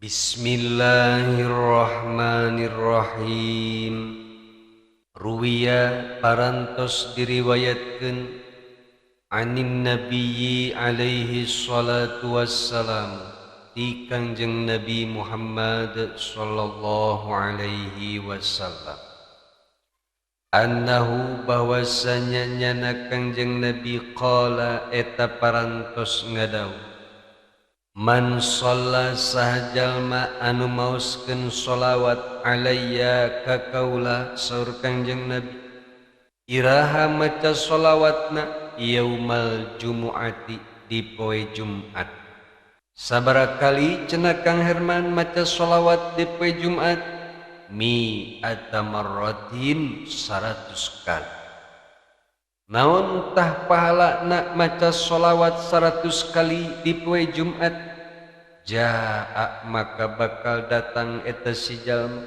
Bismillahirrahmanirrahim. Ruwiya, parantos diriwayatkeun, anin nabiyyi alaihi salatu wassalam, ti Kangjeng Nabi Muhammad sallallahu alaihi wasallam, annahu, bahwasanya nyana Kangjeng Nabi, qala, eta parantos ngadawuh, man shalla, saha jalma anu maoskeun sholawat, alayya, ka kaula, saur Kangjeng Nabi. Iraha maca sholawatna? Yaumal jumu'ati, di poe Jumat. Sabaraha kali cenah, Kang Herman, maca sholawat di poe Jumat? Mi'ata marratin, 100 kali. Naon tah pahala maca sholawat 100 kali di poe Jumat? Jaa, maka bakal datang eta si jalma.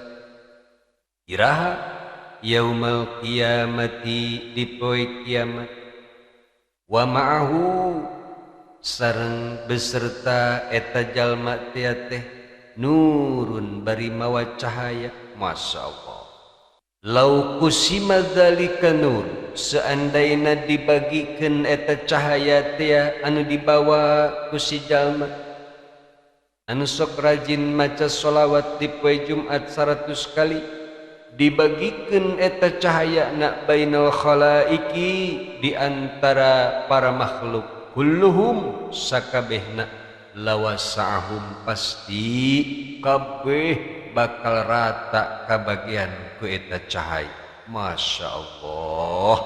Iraha? Yaumal qiyamati, di poe kiamat, wa ma'ahu, sareng beserta eta jalma teh, nurun, bari mawa cahaya. Masya Allah. Lau qusima dzalika nur, seandainya dibagikan eta cahaya teh anu dibawa ku si jalma anu sok rajin maca sholawat di poe Jumat 100 kali, dibagikan eta cahaya nak bainal khalaiki, di antara para makhluk, kulluhum, sakabehna, lawasa'ahum, pasti kabeh bakal rata kabagian ku eta cahaya. Masya Allah.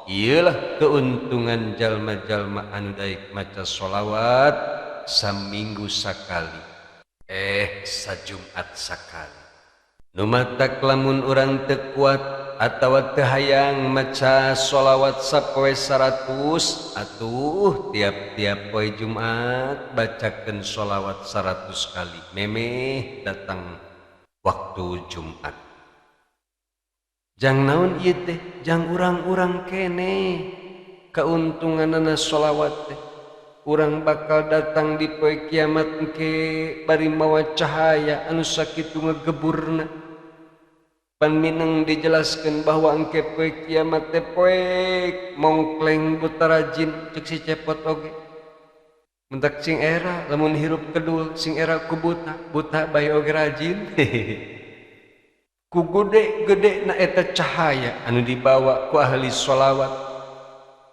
Iyalah keuntungan jalma-jalma anu daik maca sholawat saminggu sakali, sajumat sakali. Nu matak lamun urang teu kuat atawa teu hayang maca sholawat sapoe 100, atuh tiap-tiap poe Jumat bacakeun sholawat 100 kali memeh datang waktu Jumat. Jang naon ieu teh? Jang urang-urang keneh keuntunganana sholawat teh. Urang bakal datang di poe kiamat engke bari mawa cahaya anu sakitu ngegeburna. Pan mineng dijelaskan bahwa engke poe kiamat teh poek mongkleng buta rajin, cek si Cepot oge. Mentak sing era lamun hirup kedul, sing era ku buta, buta bae oge rajin. Ku gede gede na eta cahaya anu dibawa ku ahli sholawat,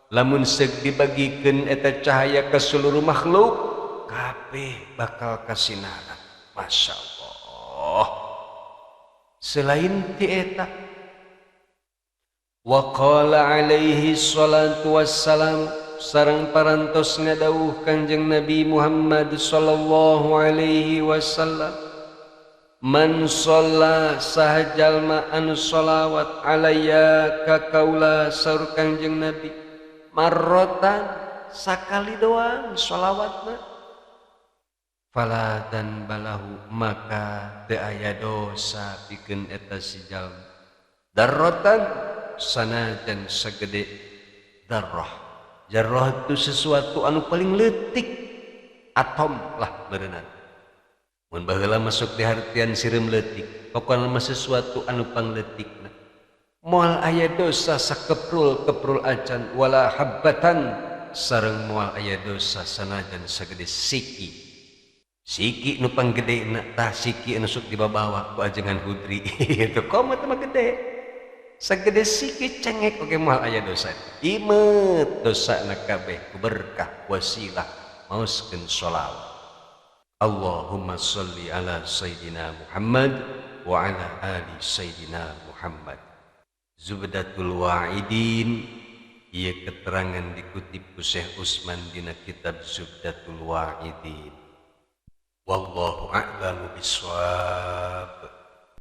lamun seuk dibagikeun eta cahaya ke seluruh makhluk, kabeh bakal kasinaran. Masya Allah. Selain ti eta, wa qala alaihi salatu wassalam, sareng parantos ngadawuh Kanjeng Nabi Muhammad sallallahu alaihi wasallam, man shalla, saha jalma anu sholawat, alayya, ka kaula, saur Kanjeng Nabi, marrotan, sakali doang sholawatna, fala dzanbalahu, maka teu aya dosa pikeun eta si jalma, darrotan, sanajan sagede darrah. Jarrah itu sesuatu anu paling leutik, atom lah berenang. Mun baheula masuk di hartian sireum leutik, pokona mah sesuatu anu pangleutikna. Moal aya dosa sakeprul keprul acan, wala habbatan, sareng moal aya dosa sanajan sagede siki. Siki nu panggedena tah siki anu sok dibabawa ku ajengan hudri. Itu komo teh mah gede. Sagede siki cengek oge moal aya dosa. Imet dosana kabeh ku berkah wasilah maoskeun sholawat. Allahumma sholli ala Sayyidina Muhammad wa ala ali Sayyidina Muhammad. Zubdatul Wa'idin, ieu keterangan dikutip ku Syekh Usman dina kitab Zubdatul Wa'idin. Wallahu a'lamu bissawab.